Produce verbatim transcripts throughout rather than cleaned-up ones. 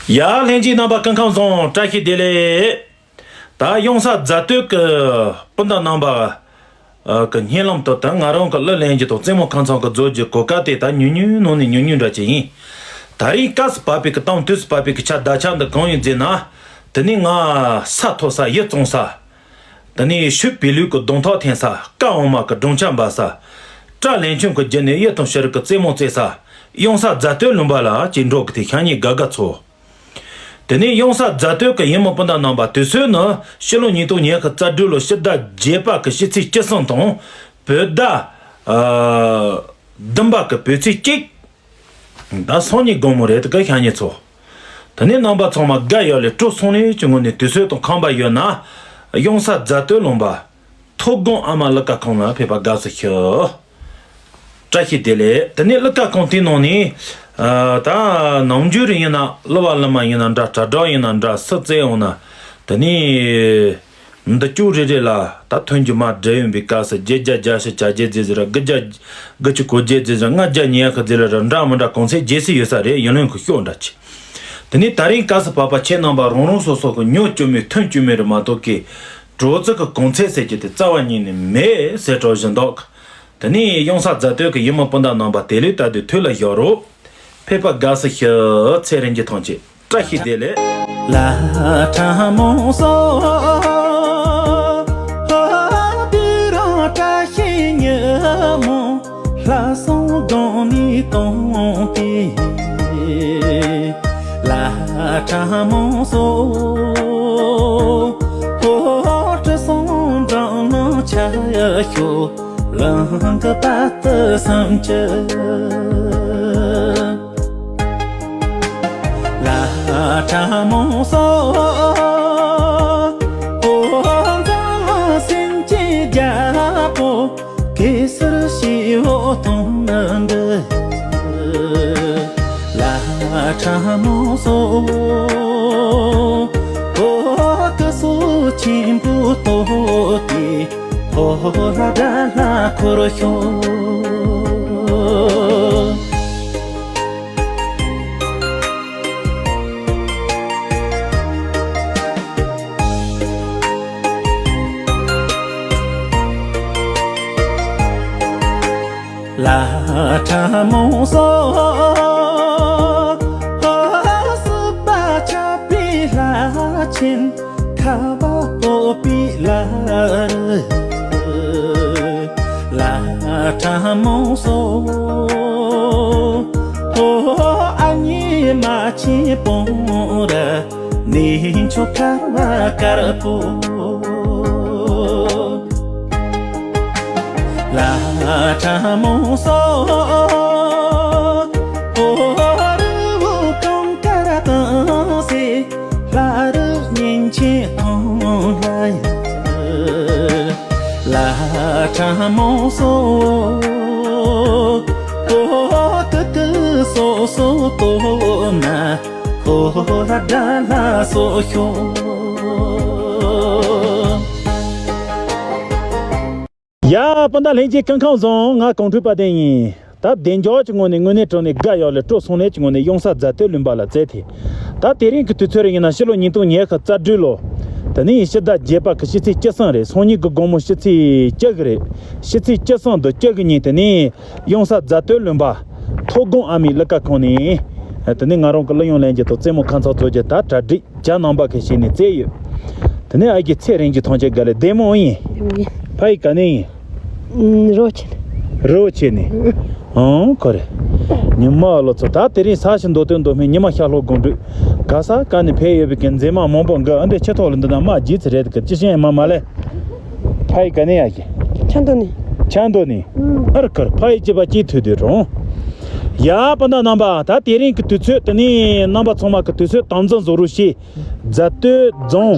ཡ། ལྷན་རྒྱས་རྣམ་པ་སྐུ་ཁམས་བཟང་། བཀྲ་ཤིས་བདེ་ལེགས། ད་གཡུང་སར་རྫ་སྟོད་ཀྱི་སྤུན་ཟླ་རྣམ་པ་གི་སྙན་ལམ་དུ། ད་ང་རང་གི་གླུ་ལེན་རྒྱུ་དང་རྩེད་མོ་ཁང་ཚང་གི་མཛོད་ཀྱི་གོ་སྐབས་དེ་ད་ཉུང་ཉུང་ནང་ནས་ཉུང་ཉུང་འདྲ་ཅིག་ཡིན། ད་རིང་སྐབས་སུ་བབས་པའི་གི་དང་དུས་སུ་བབས་པའི་གི་ཆ་ད་ཆ་འདི་གང་ཡིན་ཟེར་ན། དེ་ནས་ང་ས་མཐོ་ས་ཡིད་གཙང་ས། དེ་ནས་ཤུག་པའི་ལུས་ཀྱི་གདོང་ཐག་འཐེན་ས། སྐད་འོ་མ་གི་སྒྲོན་ཆ་འབབ་ས། སྐྲ་ལན་ཆུང་གི་རྒྱུ་ནས་གཡུ་དང་ཕྱི་རུ་གི་རྩེད་མོ་རྩེ་ས། གཡུང་སར་རྫ་སྟོད་ལུང་པ་ལ་ཅིག་འགྲོ་གི་དེ་ཤ་ཉེ་དགའ་དགའ་ཚོ། དེ་ནས་གཡུང་སར་རྫ་སྟོད་ཀྱི་ཡུལ་མི་སྤུན་ཟླ་རྣམ་པ། དུས་ཚོད་ནི་ཕྱི་ལོ་ཉིས་སྟོང་ཉི་ཤུ་རྩ་དྲུག་ལོ་ཕྱི་ཟླ་བརྒྱད་པ་གི་ཕྱི་ཚེས་བཅུ་གསུམ་དང་། བོད་ཟླ་ཨ་བདུན་པ་གི་བོད་ཚེས་གཅིག་ཟླ་སང་ཉིན་དགོང་མོ་རེད། དེ་ག་ཤ་ཉེ་ཚོ། དེ་ནས་རྣམ་པ་ཚང་མ་དགའ་ཡོད་ལེ་སྤྲོ་སོང་ལེ་གྱི་ངོས་ནས་དུས་ཚོད་དང་ཁང་པ་ཡོད་ན། གཡུང་སར་རྫ་སྟོད་ལུང་པ་མཐོ་སྒང་ཨ་མ་གླུ་ཁང་ལ་ཕེབས་པ་དགའ་བསུ་ཞུ། བཀྲ་ཤིས་བདེ་ལེགས། དེ་ནས་གླུ་ཁང་དེའི་ནང་ནས་ཨ་ད་ནམ་རྒྱུན་རེ་ཡིན་ན་གླུ་བ་གླུ་མ་ཡིན་ན་འདྲ། དྲ་གྲགས་ཡིན་ན་འདྲ། སུ་རྩེ་འོང་ན། དེ་ནས་འདི་ཅུང་རེ་རེ་ལ་ད་ཐོན་རྒྱུ་མ་འདྲ་ཡོང་བའི་སྐབས་སུ། བརྒྱད་བརྒྱ་བརྒྱད་ཅུ་གྱ་བརྒྱད་ཟེར་ཟེར་ར། དགུ་བརྒྱ་དགུ་བཅུ་གོ་བརྒྱད་ཟེར་ཟེར། ལྔ་བརྒྱ་ཉི་ཤུ་ཟེར་ལ་ར། འདྲ་མི་འདྲ་གོང་ཚད་རྒྱས་སུ་ཡོད་ས་རེད། ཡུན་རིང་གི་ཤོག་འདྲ་ཆེ། དེ་ནས་ད་རིང་སྐབས་སུ་བབས་པ་ཁྱེད་རྣམ་པ་རང་རང་སོ་སོ་གི་ཉོ་བཅུག་མིན་ཐོན་བཅུག་མིན་རེད་མ་གཏོགས་གི། གྲོགས་ཚོ་གི་གོང་ཚད་ཟེར་རྒྱུ་དེ་རྩ་བ་ཉིད་ནས་མེད་ཟེར་གྲོགས་བཞིན་འདུག་དེ་ནས་གཡུང་སར་རྫ་སྟོད་ཀྱི་ཡུལ་མི་སྤུན་ཟླ་རྣམ་པ། དེ་ལས་ད་དུས་དུས་ལ་བཞག་རོགས། ཕེབས་པ་དགའ་བསུ་ཞུ། ཚེ་རིང་གི་ཐང་ཆེ། བཀྲ་ཤིས་བདེ་ལེགས། ལ་ཁྲ་མོང་སོ། ཧོ་དུ་རང་བཀྲ་ཤིས་ཉི་མོ། ལྷ་སྲུང་གདོང་ནས་གཏོང་སྟེ། ལ་ཁྲ་མོང་སོ། ཧོ་དྲི་བསུང་འབྲང་ནང་ཆ་ཡ་ཤོ། ལང་གི་པ་ཏི་སང་ཅི། ལ་ཁྲ་མོང་སོ། ཨོ་འཛམ་གླིང་སེམས་ཅན་རྒྱལ་པོ། གེ་སར་ཞི་བོ་དང་ནི་འདི། ལ་ཁྲ་མོང་སོ། ཨོ་སྐུ་གཟུགས་ཆེན་པོ་བསྟོད་དེ། ཧོ་ལ་དགྲ་ལྷ་འཁོར་ཤོག་ལ་ཁྲ་མོང་སོ། ཧོ་སྲིད་པ་ཁྱབ་པའི་ལྷ་ཆེན། ཁ་བ་སྤོབས་པའི་ལྷ་རི། ལ་ཁྲ་མོང་སོ། ཨ་མྱེས་རྨ་ཆེན་སྤུངས་ར། གནས་མཆོག་ཁ་བ་དཀར་པོ། ལ་ཁྲ་མོང་སོ། རི་བོ་གངས་དཀར་དང་སེ། ལྷ་རི་གཉན་ཆེན་ཐང་ལྷ་ཡི། ལ་ཁྲ་མོང་སོ། ཏུ་ཏུ་སོ་སོ་ཏོ་ན། ཧོ་ལ་དགྲ་ལྷ་སོ་ཤོ། ཡ། སྤུན་ཟླ་ལྷན་རྒྱས་སྐུ་ཁམས་བཟང་། ང་གོང་ཁྲོས་དཔལ་ལྡན་ཡིན། ད་བདེ་འཇགས་ཀྱི་ངོས་ནས་དངོས་གནས་དྲང་གནས་དགའ་ཡོད་ལེ་སྤྲོ་སོང་ལེ་གྱི་ངོས་ནས་གཡུང་སར་རྫ་སྟོད་ལུང་པ་ལ་བཙལ་ཏེ། ད་དེ་རིང་གི་དུས་ཚོད་རེ་ཡིན་ན་ཕྱི་ལོ་ཉིས་སྟོང་ཉི་ཤུ་རྩ་དྲུག་ལོ། དེ་ནས་ཕྱི་ཟླ་བརྒྱད་པ་གི་ཕྱི་ཚེས་བཅུ་གསུམ་རེད། སང་ཉིན་གི་དགོང་མོ་ཕྱི་ཚེས་བཅུ་གི་རེད། ཕྱི་ཚེས་བཅུ་གསུམ་དང་བཅུ་གི་ཉིན་དེ་ནས་གཡུང་སར་རྫ་སྟོད་ལུང་པ་མཐོ་སྒང་ཨ་མའི་གླུ་ཁང་ནས། དེ་ནས་ང་རང་གི་གླུ་དབྱངས་ལེན་རྒྱུ་དང་རྩེད་མོ་ཁ་མཚར་རྩོད་རྒྱུ་ད་གྲ་སྒྲིག་ཇ་ནང་པ་གི་བྱས་ནས་བཙལ་ཡོད། དེ་ནས་ཨ་ཀྱི་ཚེ་རིང་གི་ཐང་ཆེན་དགའ་ལེ་བདེ་མོ་ཡིན། ཕ་ཡི་ག་ནས་ཡིན། རི་བོ་ཆེ་ནས། རི་བོ་ཆེ་ནས། ཨང་ཁོ་རེ། ཉི་མ་ལོ་ཚོ་ད་དེ་རིང་ས་ཞིང་མདོ་སྟོན་མདོ་སྨད་ཉི་མ་ཤར་ལྷོ་དགོང་དྲོས། ག་ས་ག་ནས་ཕེབས་ཡོད་པའི་གི་མཛེས་མ་མང་པོ་འགའ་ཨ་འདྲས་ཆེ་ཐོག་ལ་འདི་ན་མ་བརྗིད་ཚེ་རེད་གི་ཅི་ཤེས་མ་མ་ལེ། ཕ་ཡི་ག་ནས་ཡ་གི། ཆ་མདོ་ནས། ཆ་མདོ་ནས། ཨར་ཁར་ཕ་ཡི་ཅི་པ་ཅི་ཐུ་དུ་རོང་། ཡ་པ་ན་རྣམ་པ་ད་དེ་རིང་གི་དུས་ཚོད་དེ་ནི་རྣམ་པ་ཚང་མ་གི་དུས་ཚོད་དམ་འཛིན་བཟོ་རོགས་ཞེས། རྫ་སྟོད་རྫོང་།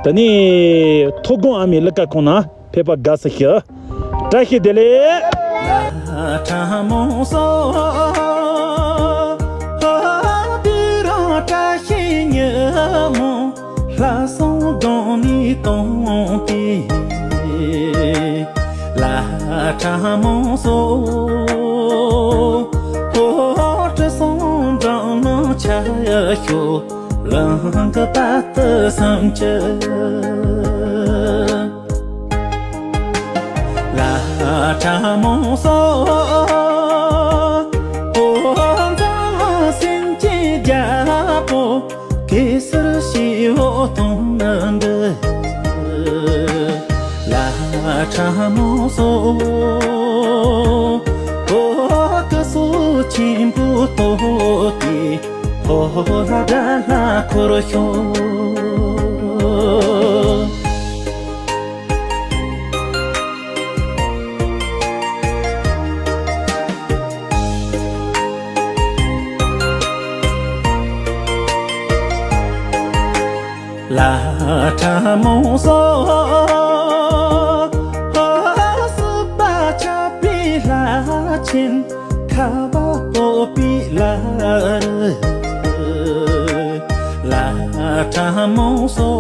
དེ་ནི་མཐོ་སྒང་ཨ་མའི་གླུ་ཁ་ཁོང་ན་ཕེབས་པ་དགའ་བསུ་ཞུ། བཀྲ་ཤིས་བདེ་ལེགས། ལྷ་ཁྲ་མོང་སོ། ལྷ་དུ་རང་བཀྲ་ཤིས་ཉི་མོ། ལྷ་སྲུང་གདོང་ནས་གཏོང་སྟེ། ལྷ་ཁྲ་མོང་སོ། ཧོ་དྲི་བསུང་འབྲང་ནང་ཆ་ཡ་ཤོ། གླིང་གི་བར་དུ་སེམས་ཀྱི་ལ་ཁྲ་མོ་སོ། ཨོ་འཛམ་སེམས་ཀྱི་རྒྱལ་པོ། གེ་སར་ཞི་བོ་དུང་ནི་འདི། ལ་ཁྲ་མོ་སོ། ཨོ་སྐུ་གཟུགས་ཆེན་པོ་བསྟོད་དེ། ཧོ་ལ་དགྲ་ལྷ་འཁོར་ཤོག། ལ་ཁྲ་མོ་སོ། སྲིད་པ་ཁྱབ་པའི་ལྷ་ཆེན། ཁ་བ་བབས་པའི་ལ་རི། ལ་ཁྲ་མོ་སོ།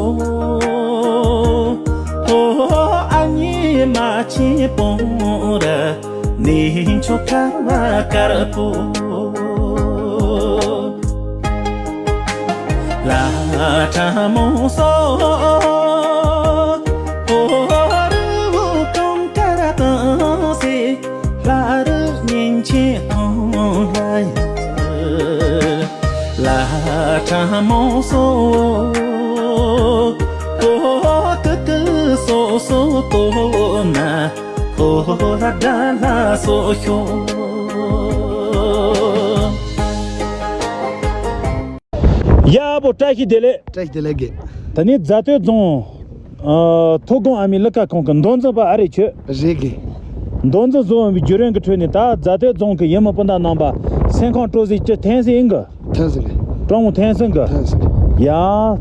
ཨ་མྱེས་རྨ་ཆེན་སྤུངས་རི། གནས་མཆོག་ཁ་བ་དཀར་པོ། ལ་ཁྲ་མོ་སོ། རི་བོ་གངས་དཀར་གངས་སེ། ལྷ་རི་གཉན་ཆེན་ལྷ་ཡི། ལ་ཁྲ་མོ་སོ། ཏུ་ཏུ་སོ་སོ་ཏོ་ན། ཧོ་ཧོ་ལ་དགྲ་ལྷ་སོ་ཤོག། ཡ་བོ་བཀྲ་ཤིས་བདེ་ལེགས། བཀྲ་ཤིས་བདེ་ལེགས་དགེ། ད་ནི་རྫ་སྟོད་རྫོང་། ཨ། མཐོ་སྒང་ཨ་མའི་གླུ་གར་ཁང་གི་མདོ་འཛིན་པ་ཨ་རེ་ཁྱོད། རེད་དགེ། མདོ་འཛིན་བཟོ་འོང་བའི་བརྒྱུད་རིམ་གྱི་ཁྲོད་ནས་ད་རྫ་སྟོད་རྫོང་གི་ཡུལ་མི་སྤུན་ཟླ་རྣམ་པ་སེམས་ཁམས་སྤྲོ་སའི་ཅི་འཐེན་སའི་ཨིན་གི། འཐེན་སའི་གི། སྤྲང་མོ་འཐེན་སའི་གི། འཐེན་སའི་གི། ཡ།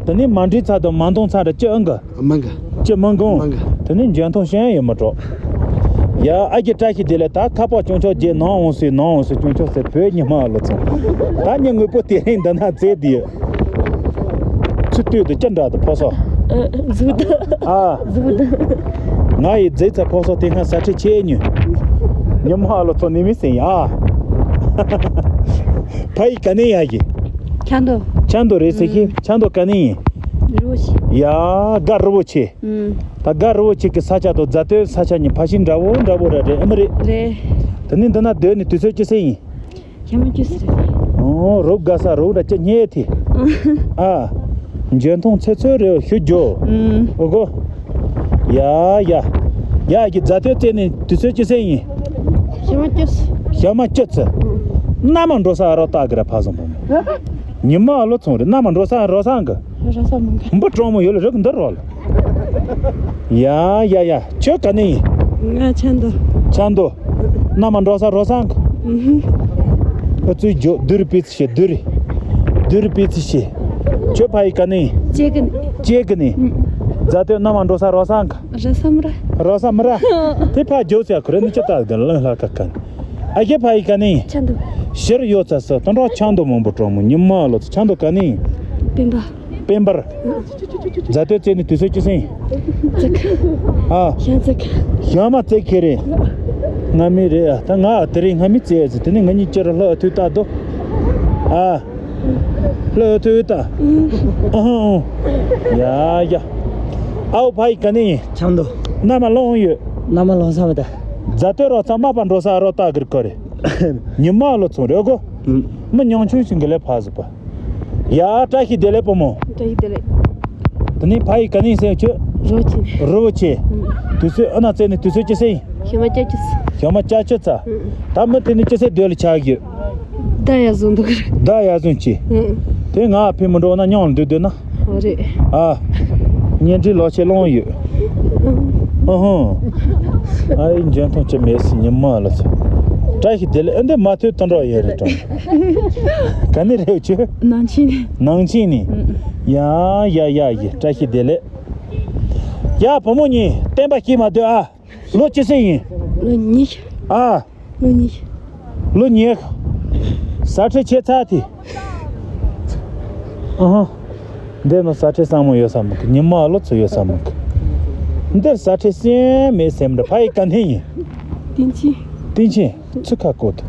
ད་ནི་མ་འདྲིས་ཚ་དང་མ་འདང་ཚ་འདྲ་ཅི་ཨིན་གི། མང་གི། ཅི་མང་གང་། མང་གི། དེ་ནི་འཇོན་ཐང་ཤན་ཡོད་མི་འགྲོ། ཡ་ཨ་རྒྱ་བཀྲ་ཤིས་བདེ་ལེགས། ད་ཁ་པར་ཅུང་ཆོག་རྗེས་ནང་འོང་སོས་ནང་འོང་སོས་ཅུང་ཆོག་ཟེར་བོད་ཉི་མ་ལོ་ཚོ། ད་ཉི་དངོས་པོ་དེ་རིང་འདི་ན་བཙལ་དུས། ཚུར་ལྟོས་དུ་ཅི་འདྲ་དུ་ཕོ་སོ། ཨ། གཟུགས་དང་། ཨ། གཟུགས་དང་། ང་ཡི་རྫིག་ཚ་ཕོ་སོ་དེ་སྔ་ས་ཁྲི་ཆེ་ཉུ། ཉི་མ་ལོ་ཚོ་ནི་མི་སེང་ཡ། ཕ་ཡི་ག་ནས་ཡ་གི། ཆ་མདོ། ཆ་མདོ་རེད་ཟེར་གི། ཆ་མདོ་ག་ནས་ཡིན། རི་བོ་ཆེ། ཡ་དགའ་རི་བོ་ཆེ། ད་དགའ་རི་བོ་ཆེ་གི་ས་ཆ་དང་རྫ་སྟོད་ས་ཆ་གཉིས་ཕ་ཤིང་འདྲ་བོ་འདྲ་བོ་ར་རེད་ཨེ་མ་རེད། རེད། དེ་ནས་འདི་ན་སྡོད་ནས་དུས་ཚོད་ཅི་ཟེར་ཡིན། ཞག་མ་བཅུ་ཟེར་རེད། ཨོ་རོབ་དགའ་ས་རོབ་ར་ཅི་རྙེད་དེ། ཨ། འཇོན་ཐང་ཚོད་ཚོད་རེད་ཞུ་རྒྱོ། ཨོ་གོ། ཡ་ཡ། ཡ་གི་རྫ་སྟོད་རྩེ་ནས་དུས་ཚོད་ཅི་ཟེར་ཡིན། ཞག་མ་བཅུ་ཟེར། ཞག་མ་བཅུ་ཟེར། མནའ་མ་འགྲོ་ས་རོ་ལྟ་གི་ར་ཕ་སོང་བོ་མོ། ཉི་མ་ཨ་ལོ་ཚོང་རེད། མནའ་མ་འགྲོ་ས་རོ་སང་གི། རོ་ས་མང་གི། འབུ་གྲོགས་མོ་ཡོད་ལ་རིག་འདི་རོ་ལ། ཡ་ཡ་ཡ། ཁྱོད་ག་ནས་ཡིན། ང་ཆ་མདོ། ཆ་མདོ། མནའ་མ་འགྲོ་ས་རོ་སང་གི། ཨུ་ཧུ། ཨུ་ཙུའི་ཇོ་བསྡུར་པི་ཙི་ཤེ་བསྡུར། བསྡུར་པི་ཙི་ཤེ། ཁྱོད་ཕ་ཡི་ག་ནས་ཡིན། ཅེ་གི་ནས། ཅེ་གི་ནས། རྫ་སྟོད་མནའ་མ་འགྲོ་ས་རོ་སང་གི། རོ་ས་མི་ར། རོ་ས་མི་ར། དེ་ཕ་ཇོ་ཟེར་ཁོ་རེ་ནི་ཅི་ལྟ་གི་ལང་ལ་ཁ་ཁ་ནས། ཨ་ཁྱེད་ཕ་ཡི་ག་ནས་ཡིན། ཆ་མདོ། ཕྱིར་ཡོད་ཚ་ས་དོན་གྲོགས་ཆ་མདོ་མང་པོ་གྲོགས་མོ་ཉི་མ་ལོ་ཚ་ཆ་མདོ་ག་ནས་ཡིན། སྤེན་པ། སྤེན་པར། རྫ་སྟོད་རྩེ་ནས་དུས་ཚོད་ཅི་ཟིན། ཙིག་ཨ། ཞག་ཙིག་ཞག་མ་ཙིག་ཁེ་རེད། སྔ་མི་རེད་ཨ། ད་ང་དེ་རིང་སྔ་མི་རྩེ་ཟེར་དེ་ནས་ང་གཉིས་ཅི་རུ་ལྷག་ཐུག་ལྟ་དོ། ཨ། ལྷག་ཐུག་ལྟ། ཨ་ཧང་ཧང་། ཡ་ཡ། ཨའོ་ཕ་ཡི་ག་ནས་ཡིན། ཆ་མདོ། མནའ་མ་ལོང་ཡོད། མནའ་མ་ལོང་ས་མི་ད། རྫ་སྟོད་རོ་ཚ་མ་པ་འགྲོ་ས་རོ་ལྟ་གིར་གོ་རེད། ཉི་མ་ལོ་ཚོང་རེད་གོ། མི་ཉང་ཆུང་ཞིག་གི་ལས་ཕ་ཟི་པ། ཡ་བཀྲ་ཤིས་བདེ་ལེགས་བུ་མོ། བཀྲ་ཤིས་བདེ་ལེགས། དེ་ནས་ཕ་ཡི་ག་ནས་ཡིན་ཟེར་ཁྱོད། རི་བོ་ཆེ། རི་བོ་ཆེ། དུས་ཚོད་ཨ་ན་བཙལ་ནས་དུས་ཚོད་ཅི་ཟིན། ཞག་མ་བཅུ་བཅུ་ཚ། ཞག་མ་བཅུ་བཅུ་ཚ། ད་མི་དེ་ནས་ཅི་ཟེར་སྡོད་ལ་ཆགས་ཡོད། ད་ཡ་བཟུང་འདུག་རེད། ད་ཡ་བཟུང་ཅི། དེ་ང་ཕི་མི་འགྲོ་ན་ཉང་ལ་འདུག་སྡོད་ན། ཨོ་རེད། ཨ། གཉེན་སྒྲིག་ལོ་ཆེ་ལོང་ཡོད། ཨ་ཧོ། ཨ་ཡི་འཇོན་ཐང་ཅི་མེད་སི་ཉི་མ་ལ་ཚ། བཀྲ་ཤིས་བདེ་ལེགས་ཨ་འདི་མ་ཐོས་དོན་གྲོགས་ཡོད་རེད་དྲང་། ག་ནས་རེད་ཁྱོད། ནང་ཆེན་ནས། ནང་ཆེན་ནས། ཡ་ཡ་ཡ་ཡི་བཀྲ་ཤིས་བདེ་ལེགས། ཡ་བུ་མོ་གཉིས་བསྟན་པ་སྐྱིད་མ་སྡོད་ཨ། ལོ་ཅི་ཟིན་ཡིན། ལོ་གཉིས། ཨ། ལོ་གཉིས། ལོ་གཉིས། ས་ཁྲི་ཆེ་ཚ་དེ། ཨ་ཧ། འདི་ནི་ས་ཁྲི་སྲང་མོ་ཡོད་ས་མི་གི། ཉི་མ་ལོ་ཚོ་ཡོད་ས་མི་གི། འདིར་ས་ཁྲི་སེམས་མེད་སེམས་འདྲ་ཕ་ཡི་ག་ནས་ཡིན། ཏིན་ཆི། ཏིན་ཆི། ཚུ་ཁ་བཀོད།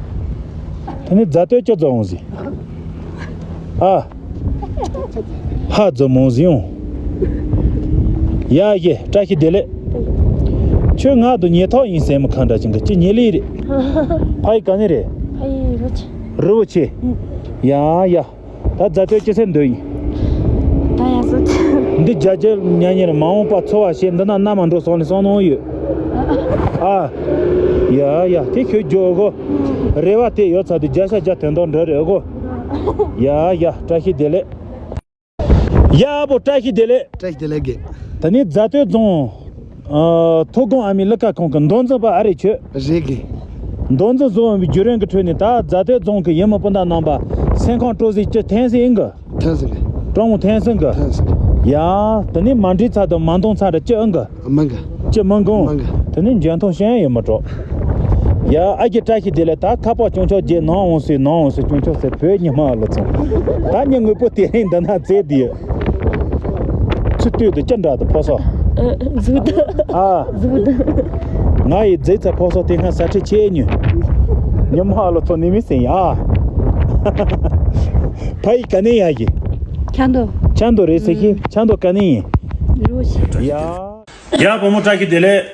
ད་ནི་རྫ་སྟོད་ཅི་རྫོང་ཟིན། ཨ། ཧ་ཛོ་མོ་ཟིའོ། ཡ་ཡེ་བཀྲ་ཤིས་བདེ་ལེགས། ཁྱོད་ང་དང་ཉེ་ཐོག་ཡིན་ཟེར་མི་གང་འདྲ་ཅིག་གི་ཅི་ཉེ་ལི་རེད། ཕ་ཡི་ག་ནས་རེད། ཕ་ཡི་རི་བོ་ཆེ། རི་བོ་ཆེ། ཡ་ཡ། ད་རྫ་སྟོད་སྐྱེ་སེ་འདོད་ཡིན། ད་ཡ་སོ་ཆེ། འདི་རྒྱ་རྒྱལ་ཉ་ཉེར་མ་འོངས་པ་འཚོ་བ་བྱེད་འདི་ན་མནའ་མ་འགྲོ་སོང་ནས་སོང་ནོ་ཡོད། ཨ། ཡ་ཡ་དེ་ཁྱོད་རྒྱོ་གོ། རེ་བ་དེ་ཡོད་ཚ་དེ་རྒྱ་ཤ་རྒྱ་དོན་དོ་འདྲ་རེད་གོ། ཡ་ཡ་བཀྲ་ཤིས་བདེ་ལེགས། ཡ་བོ་བཀྲ་ཤིས་བདེ་ལེགས། བཀྲ་ཤིས་བདེ་ལེགས་དགེ། ད་ནི་རྫ་སྟོད་རྫོང་། ཨ། མཐོ་སྒང་ཨ་མའི་གླུ་གར་ཁང་གི་མདོ་འཛིན་པ་ཨ་རེ་ཁྱོད། རེད་དགེ། མདོ་འཛིན་བཟོ་བའི་བརྒྱུད་རིམ་གྱི་ཁྲོད་ནས་ད་རྫ་སྟོད་རྫོང་གི་ཡུལ་མི་སྤུན་ཟླ་རྣམ་པ་སེམས་ཁམས་སྤྲོ་སའི་ཅི་ཐེན་སི་ཨིན་གི། ཐོན་ཟིན་གི། ཀྲོང་ཐེན་སི་གི། ཐོན་ཟིན་གི། ཡ། ད་ནི་མ་འདྲིས་ཚ་དང་མ་འདོང་ཚ་ར་ཅི་ཨིན་གི། མང་གི། ཅི་མང་གོང་། མང་གི། དེ་ནི་འཇོན་ཐང་ཤན་ཡོད་མ་གྲོགས། ཡ་ཨ་ཀྱི་བཀྲ་ཤིས་བདེ་ལེགས། ད་ཁ་པར་ཅུང་ཆོག་རྗེས་ནང་འོང་སི་ནང་འོང་སི་ཅུང་ཆོག་སི་བོད་ཉི་མ་ལོ་ཚོང་། ད་ཉི་དངོས་པོ་དེ་རིང་འདི་ན་རྩེ་དེ། ཆུ་སྟོད་དུ་ཅི་འདྲ་དུ་ཕོ་སོ། ཨ། གཟུགས་དང་། ཨ། གཟུགས་དང་། ང་ཡི་རྫས་ཚ་ཕོ་སོ་དེ་སྔ་ས་ཁྲི་ཆེ་ཉུ། ཉི་མ་ལོ་ཚོང་ནི་མི་སེང་ཡ། ཕ་ཡི་ག་ནས་ཡ་གི། ཆ་འདོ། ཆ་འདོ་རེད་ཟེར་གི། ཆ་འདོ་ག་ནས་ཡིན། རི་བོ་ཆེ། ཡ། ཡ་བུ་མོ་བཀྲ་ཤིས་བདེ་ལེགས།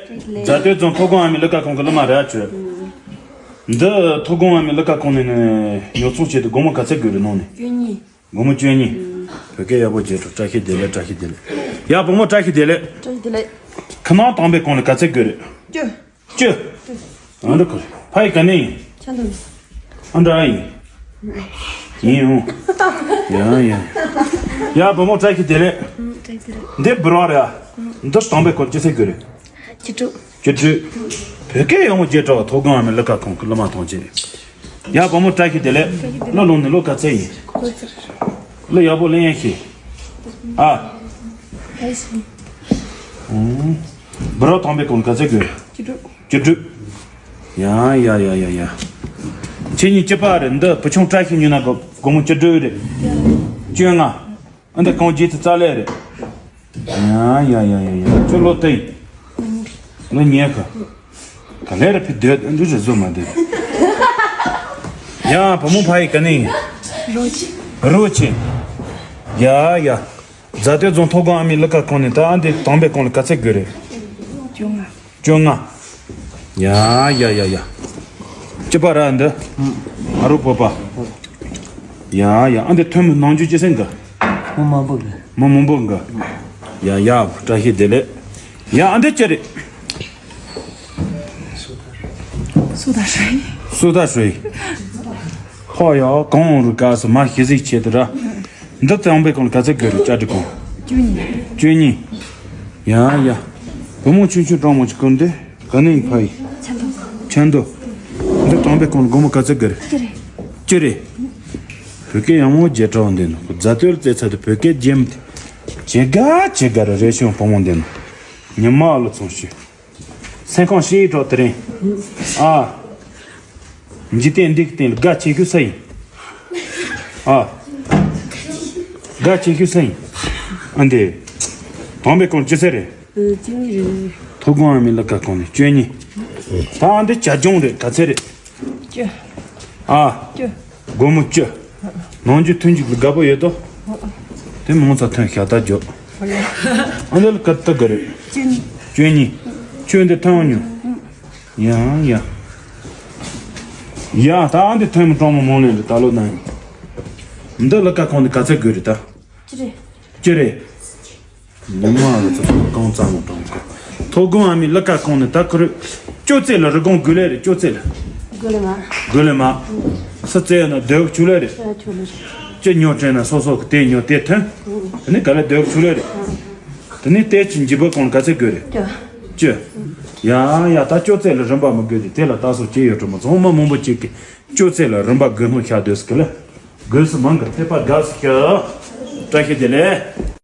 བཀྲ་ཤིས་བདེ་ལེགས། རྫ་སྟོད་རྫོང་མཐོ་སྒང་ཨ་མའི་གླུ་གར་ཁང་གི་གླུ་མ་རེད་ཨ་ཁྱོད། འདི་མཐོ་སྒང་ཨ་མའི་གླུ་གར་ཁང་ནས་ནས་ཉོ་ཚོང་བྱས་ཏེ་སྒོར་མོ་ག་ཚད་དགོས་རེད་ནང་ནས། བཅུ་གཉིས། སྒོར་མོ་བཅུ་གཉིས། བོད་སྐད་ཡག་པོ་བརྗེད་འགྲོ། བཀྲ་ཤིས་བདེ་ལེགས། བཀྲ་ཤིས་བདེ་ལེགས། ཡ་བུ་མོ་བཀྲ་ཤིས་བདེ་ལེགས། བཀྲ་ཤིས་བདེ་ལེགས། ཁ་ནང་དང་པའི་གོང་ལ་ག་ཚད་དགོས་རེད། བཅུ། བཅུ། ཨ་འདྲ་ཁོ་ཕ་ཡི་ག་ནས་ཡིན། ཆ་འདོད། ཨ་འདྲ་ཡིན། ཡིན་འོང་། ཡ་ཡ། ཡ་བུ་མོ་བཀྲ་ཤིས་བདེ་ལེགས། ཨུ། བཀྲ་ཤིས་བདེ་ལེགས། འདི་བུ་ར་རེད་ཨ། འདི་དང་པའི་གོང་ཅི་ཟེར་དགོས་རེད། བཅུ་དྲུག། བཅུ་དྲུག། བོད་སྐད་ཡག་མོ་བརྗེད་འགྲོ། མཐོ་སྒང་ཨ་མའི་གླུ་གར་ཁང་གི་གླུ་མ་ཐོང་ཅེ། ཡ་བུ་མོ་བཀྲ་ཤིས་བདེ་ལེགས། བཀྲ་ཤིས་བདེ་ལེགས། གླུ་ལོན་ནས་ལོ་ག་ཚད་ཡིན། ལོ་ཚར། གླུ་ཡག་པོ་ལེན་ཡ་ཤེས། ཨ། ཨེ་སི། ཨུ། བུ་ར་དང་པའི་གོང་ག་ཚད་དགོས། བཅུ་དྲུག། བཅུ་དྲུག། ཡ་ཡ་ཡ་ཡ་ཡ། ཁྱེད་གཉིས་གཅིག་པ་རེད། འདི་བུ་ཆུང་བཀྲ་ཤིས་ཉོས་ན་སྒོར་མོ་བཅུ་དྲུག་རེད། བཅོ་ལྔ། ཨ་འདི་གང་བརྗེད་ཚུལ་རྩ་ལས་རེད། ཡ་ཡ་ཡ་ཡ་ཡ། ཁྱོད་ལོ་དེ་ཡིན། ལོ་ཉེ་གི། ག་ལེ་ར་ཕི་སྡོད་འདི་རེ་བཟོ་མ་སྡོད། ཡ་བུ་མོ་ཕ་ཡི་ག་ནས་ཡིན། རི་བོ་ཆེ། རི་བོ་ཆེ། ཡ་ཡ། རྫ་སྟོད་རྫོང་མཐོ་སྒང་ཨ་མའི་གླུ་གར་ཁང་ནས་ད་ཨ་འདི་དང་པའི་གོང་ལ་ག་ཚད་དགོས་རེད། བཅོ་ལྔ། བཅོ་ལྔ། ཡ་ཡ་ཡ་ཡ། གཅིག་པ་ར་འདི། ཨ་རོ་བོད་པ། ཡ་ཡ། ཨ་འདི་ཐོན་མི་ནང་རྒྱུ་ཅི་ཟེར་འགའ། མི་མང་པོ་གི། མི་མང་པོ་འགའ། ཡ་ཡ་བཀྲ་ཤིས་བདེ་ལེགས། ཡ་ཨ་འདི་ཅི་རེད།苏打水。苏打水。ཧོ་ཡ་གང་རུ་ག་སུ་མ་ཤི་ཟིག་ཆེ་དུ་ར། འདི་དང་པའི་གོང་ག་ཚད་དགོས་རེད་ཅ་དྲི་གོང་། བཅུ་གཉིས། བཅུ་གཉིས། ཡ་ཡ། བུ་མོ་ཆུང་ཆུང་གྲོགས་མོ་ཅིག་གོན་དེ། ག་ནས་ཡིན་ཕ་ཡི། ཆ་འདོད། ཆ་འདོད། འདི་དང་པའི་གོང་སྒོར་མོ་ག་ཚད་དགོས་རེད། བཅུ་རེད། བཅུ་རེད། བོད་སྐད་ཡག་མོ་བརྗེད་གྲོགས་འདི་ནོ་རྫ་སྟོད་ལ་བཙལ་ཚར་དུ་བོད་སྐད་རྒྱན་མི་དེ། ཇེ་དགའ་ཇེ་དགའ་ར་རེ་ཤོང་བུ་མོ་འདི་ནོ། ཉི་མ་ལོ་ཚོང་ཤུ། སེམས་ཁོང་ཤི་ཡི་འགྲོ་དེ་རིང་། ཨ། འཇིག་རྟེན་འདི་གི་སྟེང་ལ་དགའ་ཆེ་ཤོས་ས་ཡིན། ཨ། དགའ་ཆེ་ཤོས་ས་ཡིན། ཨ་འདི། དང་པའི་གོང་ཅི་ཟེར་རེད། ཨ་བཅུ་གཉིས་རེད། མཐོ་སྒང་ཨ་མའི་གླུ་གར་ཁང་ནས་བཅུ་གཉིས། ད་ཨ་འདི་བྱ་ལྗོངས་རེད་ག་ཚད་རེད། བཅུ། ཨ། བཅུ། སྒོར་མོ་བཅུ། ནང་རྒྱུ་ཐོན་རྒྱུ་དགའ་པོ་ཡོད་དོ། དེ་མང་ཚ་ཐོན་ཤ་སྟག་འཇོག་ཨ་འདི་ལ་ག་ད་ག་རེད། བཅུ་གཉིས། བཅུ་གཉིས། ཁྱོད་འདི་ཐོན་མྱོང་། ཡང་ཡང་། ཡང་ད་འདི་ཐོན་མི་གྲོང་མོ་མོ་ལེན་རེད་ད་ལོ་ན། འདི་གླུ་གར་ཁང་འདི་ག་ཚད་དགོས་རེད་ད། ཅི་རེད། ཅི་རེད། ཉི་མ་ལ་ཚོ་གང་ཙམ་མོ་གྲོང་ཁོ། མཐོ་སྒང་ཨ་མའི་གླུ་གར་ཁང་ནས་ད་ཁོ་རེད། ཅོ་ཙེ་ལ་རི་གོང་དགོས་ལེ་རེད་ཅོ་ཙེ་ལ། དགོས་ལེ་མ། དགོས་ལེ་མ། ས་ཙེ་ཡོད་ན་སྡོད་ཆུ་ལེ་རེད། ཆུ་ལེ་རེད། ཅི་ཉོ་དྲན་ན་སོ་སོ་གི་དེ་ཉོ་དེ་ཐོན། དེ་ནི་ག་ལེ་སྡོད་ཆུ་ལེ་རེད། དེ་ནི་ལྟས་ཀྱི་འཇིབ་པ་གོང་ག་ཚད་དགོས་རེད། ཅི། ཡ་ཡ་ད་ཅོ་ཙེ་ལ་རིན་པ་མི་དགོས་ཏེ་དེ་ལ་ད་སོ་སྐྱེ་ཡོད་དྲི་མ་ཚང་མ་མང་པོ་གཅིག་གི་ཅོ་ཙེ་ལ་རིན་པ་དགོས་སྣང་ཤ་དོས་སི་ལ། དགོས་སི་མང་གི་ཐེ་པ་དགའ་སི་ཤ། བཀྲ་ཤིས་བདེ་ལེགས།